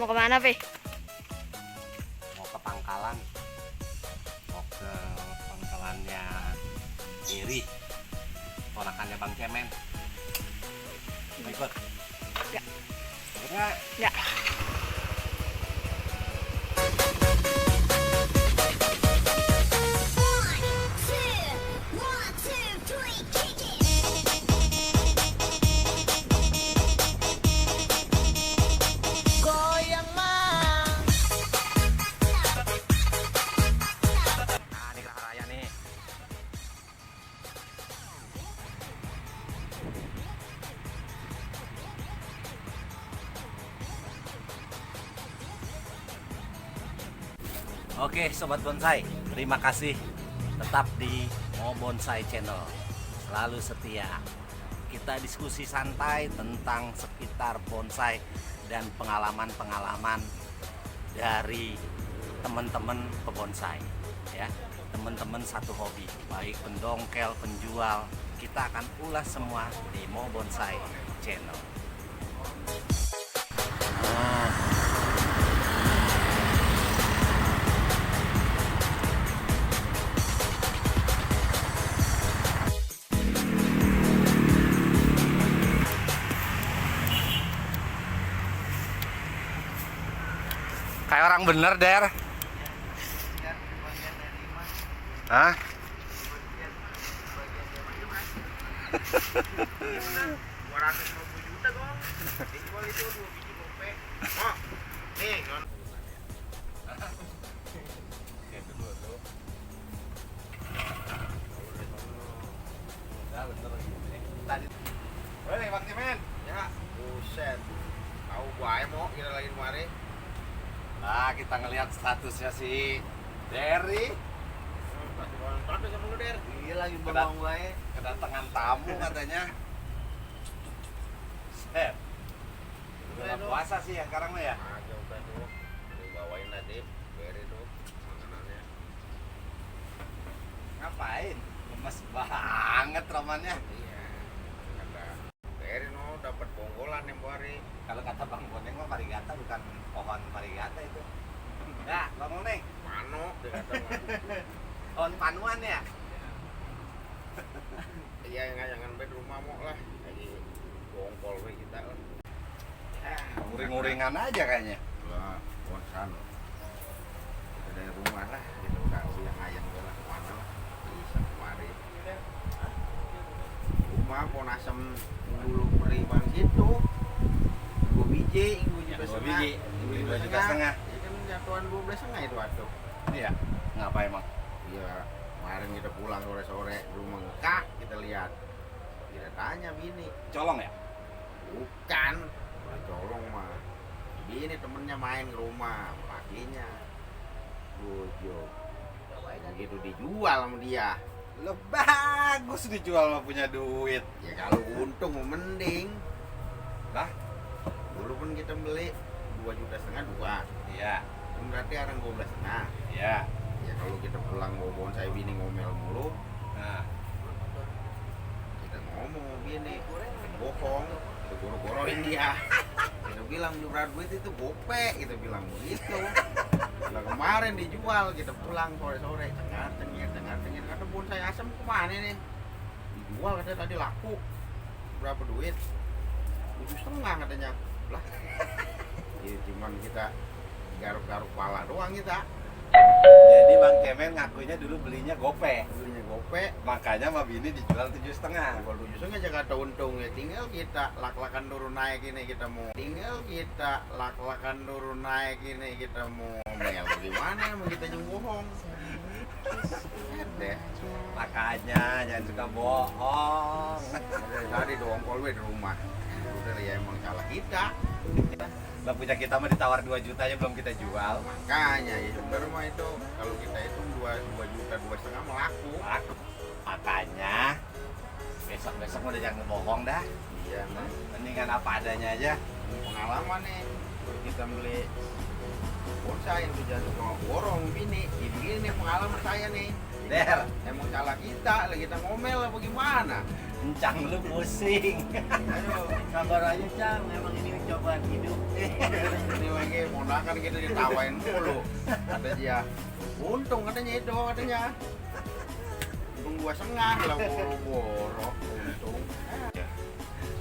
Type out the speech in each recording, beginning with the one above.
Mau kemana, Pi? Mau ke pangkalan, mau ke pangkalannya Iri, ponakannya Bang Cemen. Mau ikut? Ya. Ikut nggak? Ya. Nah, ini Geraha Raya nih. Oke Sobat Bonsai, terima kasih tetap di Mo Bonsai Channel. Selalu setia. Kita diskusi santai tentang sekitar bonsai dan pengalaman-pengalaman dari teman-teman pebonsai ya. Teman-teman satu hobi, baik pendongkel, penjual, kita akan ulas semua di Mo Bonsai Channel. Kayak orang bener, Der. Hah? Juta dong. Dijual itu 2 biji gope. Oh, nih non. Boleh Bang Cemen? Ya, buset. Tahu bae mau kita lagi kemari. Nah, kita ngelihat statusnya si Derry. Tapi sama lu Der. Iya lagi bengong wae. Kedatangan tamu katanya. Set. Udah puasa sih ya sekarang mah ya. Ah, udah tuh. Dibawain tadi. Beri tuh makanannya. Ngapain? Lemes banget romannya. Iya. Kata Beri no dapat bonggolan yang hari. Kalau kata Bang Boneng mah parigata bukan pohon parigata itu. Ya, Bang Boneng. Mano dia kata mah. Pohon panuan ya? Iya jangan bed rumah mau lah. Lagi bongkol we kita kan. Nguring-nguringan aja kayaknya. Lah, bosan. Kita dari rumah lah, kita udah uyang-ayang lah kemana lah. Bisa kemari. Rumah pon asam dulu beri bang situ. 2 biji, 2 juta Dua setengah. biji, 2 juta setengah. Ya kan jatuhan 12 setengah itu atuh. Iya. Ngapa emang? Iya, kemarin kita pulang sore-sore rumah Kak, kita lihat. Kita tanya bini, Colong ya? bukan, bukan colong mah. Bini temennya main ke rumah, paginya. Bujuk. Begitu dijual sama dia. Lo bagus dijual mah punya duit. Ya kalau untung mending. Lah? Dulu pun kita beli 2 juta setengah 2. Iya. Itu berarti orang 12 setengah. Iya. Ya kalau kita pulang bawa bonsai bini ngomel mulu, Nah, kita ngomong sama bini, bohong, kita goro-goroin dia. Kita bilang berat duit itu gope, kita bilang begitu. Nah, kemarin dijual, kita pulang sore-sore, cengar-cengir, kata bonsai asam kemana nih? Dijual katanya tadi laku. Berapa duit? 7,5 katanya. Lah, ya cuman kita garuk-garuk pala doang kita. jadi Bang Cemen ngakunya dulu belinya gope. Belinya gope, Makanya mah bini dijual 7,5. kalau 7,5 aja kata untung ya. Tinggal kita lak-lakan turun naik ini kita mau. Tinggal kita lak-lakan turun naik ini kita mau. Mel gimana emang kita yang bohong? Deh. Makanya jangan suka bohong. Dari tadi doang kolwe di rumah. Udah ya emang salah kita. Lah punya kita mah ditawar 2 juta aja belum kita jual. Makanya ya sebenarnya mah itu kalau kita hitung 2 juta 2,5 melaku. Makanya besok-besok udah jangan bohong dah. Iya, nah. Mendingan apa adanya aja. Pengalaman nih kita beli bonsai yang bisa borong bini. Ini nih pengalaman saya nih. Der, Emang salah kita, lagi kita ngomel apa gimana? encang lu pusing. Aduh, Sabar aja Cang, emang ini cobaan hidup. ini lagi ponakan kita ditawain mulu. Kata dia, untung katanya itu katanya. Untung 2,5 lah boro-boro. Untung.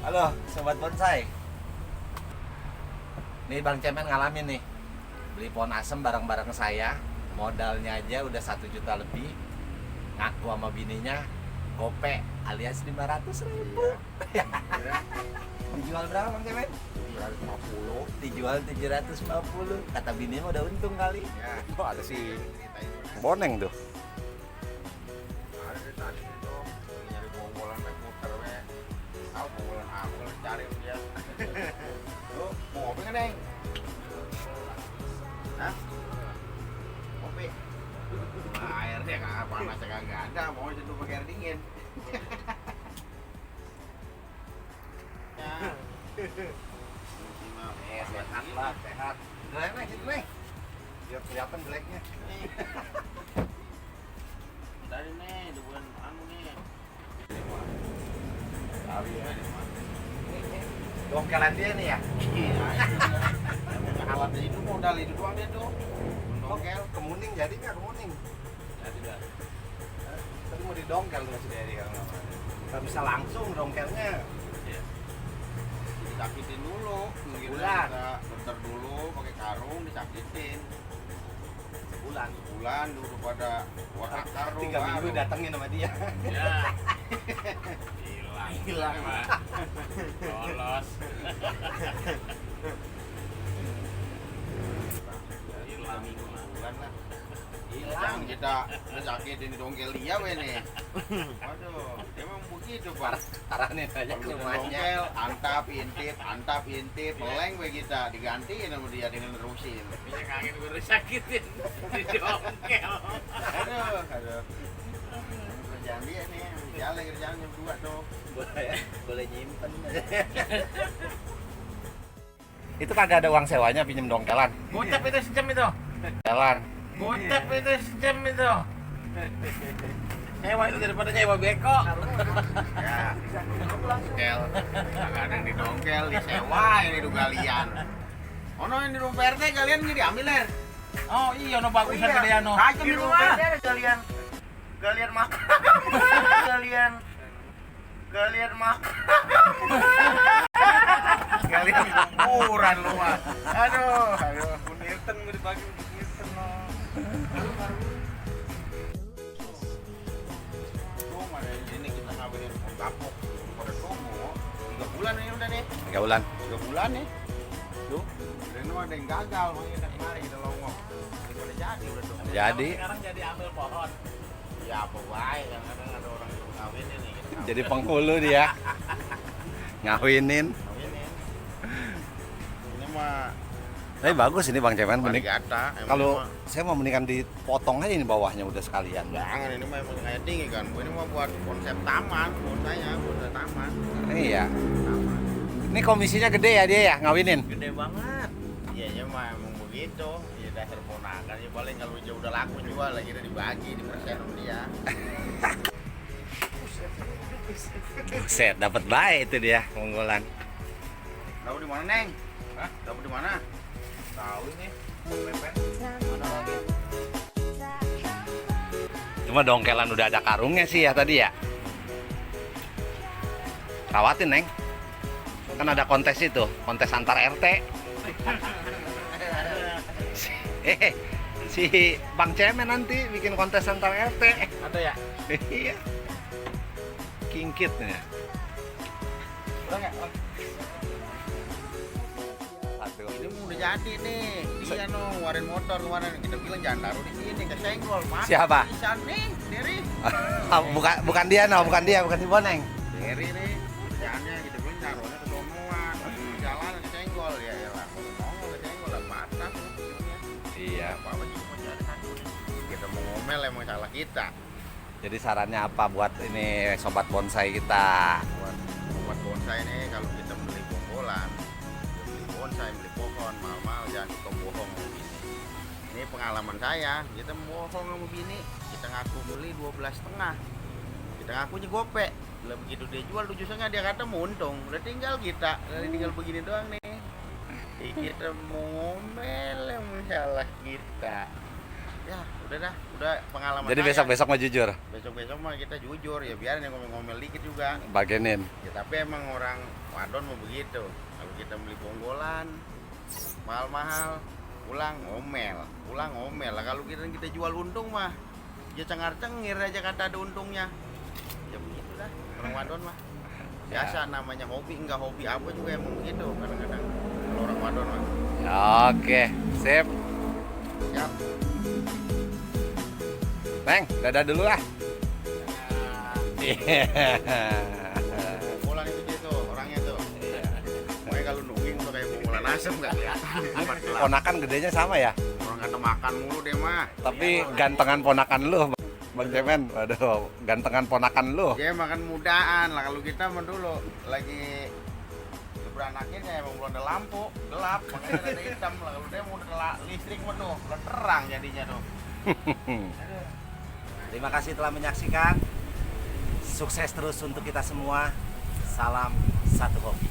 Halo, sobat bonsai. Nih Bang Cemen ngalamin nih. Beli pohon asem bareng-bareng saya. Modalnya aja udah 1 juta lebih. Ngaku sama bininya gope alias 500.000. Ya, Dijual berapa Bang Cemen? 250. Dijual 750. Kata bininya udah untung kali. Ya, Kok ada sih ceritain. boneng tuh. Ada dari tadi itu lagi nyari bonggolan naik muter we. Tahu bonggolan apa cari dia. Lu mau ngopi kan, Neng? Hah? Kopi. Nah, airnya kagak panasnya kagak ada, mau seduh pakai air dingin. Ya. Sehat lah, sehat. Jelek nih, gitu nih. Biar kelihatan jeleknya. Tadi nih, bukan anu nih. Tahu ya. Dongkelan dia nih ya. Iya, emang alat itu modal itu doang dia tuh. Dongkel. Kemuning jadi nggak kemuning? Jadi dah. Tapi mau didongkel tuh si Dedi kalau nggak mau. Nggak bisa langsung dongkelnya. Disakitin dulu, Sebulan. kita bentar dulu pakai karung disakitin. Sebulan. Sebulan dulu pada buat akar 3 minggu datengin sama dia. Ya. Hilang. Lolos. Hilang bulan lah. Hilang. Kita disakitin dongkel dia we nih. Waduh, emang begitu Pak. Taranin aja Kalau ke kita rumahnya. dongkel, antap intip, meleng we kita digantiin sama dia dengan nerusin. Bisa kangen gue disakitin. Didongkel. Aduh. Kerjaan dia nih, jalan kerjaan jam 2 tuh. Boleh nyimpen. Itu kagak ada uang sewanya pinjem dongkelan. Gocap itu sejam itu. Jalan. Gocap itu sejam itu. Nyewa itu daripada nyewa beko. Ya, dongkel, kagak ada yang didongkel, disewa ini tuh galian. Ono yang di rumah PRT kalian ini diambil ler. Oh iya, no bagusan gedean no. Tajam Di itu rumah. PRT ada galian makan, galian makan, galian kuburan lu mah. Aduh, punirten mau dibagi punirten no. Tuh mana ini kita ngawinin pohon kapok pada Tomo 3 bulan ini udah nih. 3 bulan. 3 bulan nih. Tuh, dan itu ada yang gagal makanya udah kemarin kita longok. Ini udah jadi udah tuh. Jadi Sekarang jadi ambil pohon. Ya apa baik, kadang ada orang yang ngawinin nih. Kita jadi penghulu dia. Ngawinin. ngawinin. Ini mah Tapi bagus ini Bang Cemen, mending. gata. Kalau saya mau mendingan dipotong aja ini bawahnya udah sekalian. jangan ini mah emang kayak tinggi kan. Ini mah buat konsep taman, bonsainya buat taman. Iya. Taman. Ini komisinya gede ya dia ya ngawinin. Gede banget. Iya, ya mah emang begitu. Ya dasar ponakan ya paling kalau dia udah laku jual lagi udah dibagi di persen sama dia. Buset, dapat baik itu dia unggulan. Tahu di mana, Neng? Hah? Tahu di mana? Tahu ini. Mana lagi? Cuma dongkelan udah ada karungnya sih ya tadi ya. Rawatin, Neng. Kan ada kontes itu, kontes antar RT. Si Bang Cemen nanti bikin kontes antar RT. Ada ya? Iya. Kingkitnya. Udah nggak? Aduh. Ini udah jadi nih. Dia no ngeluarin motor kemarin kita bilang jangan taruh di sini kesenggol. Mati Siapa? Bisa nih, Derry. bukan dia, no, bukan si Boneng. Derry nih. Kerjaannya kita bilang taruhnya ke sonoan. Jalan kesenggol ya lah. Ngomong kesenggol lah patah. Iya. Apa-apa juga mau jadi satu nih. Kita mau ngomel emang salah kita. Jadi sarannya apa buat ini sobat bonsai kita? Buat bonsai nih kalau kita beli bonggolan, beli bonsai, beli pohon mahal-mahal jangan suka bohong begini. Ini pengalaman saya, kita bohong sama bini, kita ngaku beli 12,5, kita ngakunya gope. Lah begitu dia jual 7,5 dia kata mau untung, udah tinggal kita, tinggal begini doang nih. Kita mau ngomel yang salah kita. Ya udah dah, udah pengalaman. Jadi saya. besok-besok mau jujur. Besok-besok mah kita jujur ya, biarin yang ngomel-ngomel dikit juga. Bagenin. Ya tapi emang orang wadon mau begitu. Kalau kita beli bonggolan mahal-mahal, pulang ngomel lah. Kalau kita jual untung mah ya cengar-cengir aja kata ada untungnya. Ya begitu dah orang wadon mah. Biasa namanya hobi, enggak hobi apa juga emang begitu kadang-kadang kalau orang wadon mah. Oke, sip. Siap. Neng, dadah dulu lah. Bola itu dia tuh orangnya tuh. Pokoknya kalau nungging tuh kayak bola asem nggak kelihatan. Ponakan gedenya sama ya? Orang kata makan mulu deh mah. Tapi gantengan ponakan lu, Bang Cemen. Waduh, gantengan ponakan lu. Dia makan mudaan lah, kalau kita mah dulu lagi beranaknya kayak emang belum ada lampu, gelap, makanya ada hitam lah. Kalau dia mau ada listrik mah tuh, udah terang jadinya tuh. Terima kasih telah menyaksikan. Sukses terus untuk kita semua. Salam satu hobi.